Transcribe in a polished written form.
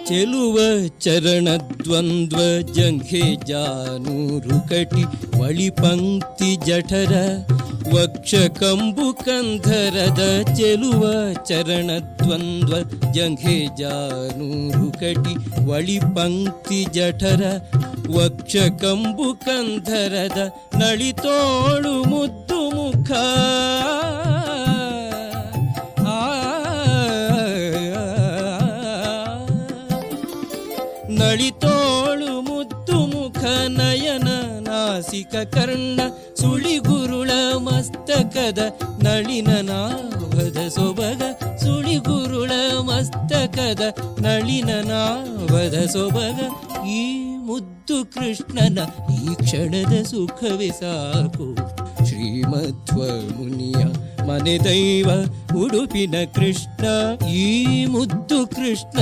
ಚೆಲುವ ಚರಣದ್ವಂದ್ವ ಜಂಘೆ ಜಾನೂರು ಕಟಿ ವಳಿ ಪಂಕ್ತಿ ಜಠರ ವಕ್ಷ ಕಂಬು ಕಂಧರದ ಚೆಲುವ ಚರಣದ್ವಂದ್ವ ಜಂಘೆ ಜಾನೂರು ಕಟಿ ವಳಿ ಪಂಕ್ತಿ ಜಠರ ವಕ್ಷ ಕಂಬು ಕಂಧರದ ನಳಿತೋಳು ಮುದ್ದು ಮುಖ ಆ ನಳಿತೋಳು ಮುದ್ದು ಮುಖ ನಯನ ನಾಸಿಕ ಕರ್ಣ ಸುಳಿಗುರುಳ ಮಸ್ತಕದ ನಳಿನ ನಾಭದ ಸೊಬಗ ಸುಳಿಗುರುಳ ಮಸ್ತಕದ ನಳಿನ ನಾಭದ ಸೊಬಗ ಈ ಮುದ್ದು ಕೃಷ್ಣನ ಈ ಕ್ಷಣದ ಸುಖವೇ ಸಾಕು. ಶ್ರೀಮಧ್ವ ಮುನಿಯ ಮನೆ ದೈವ ಉಡುಪಿನ ಕೃಷ್ಣ ಈ ಮುದ್ದು ಕೃಷ್ಣನ.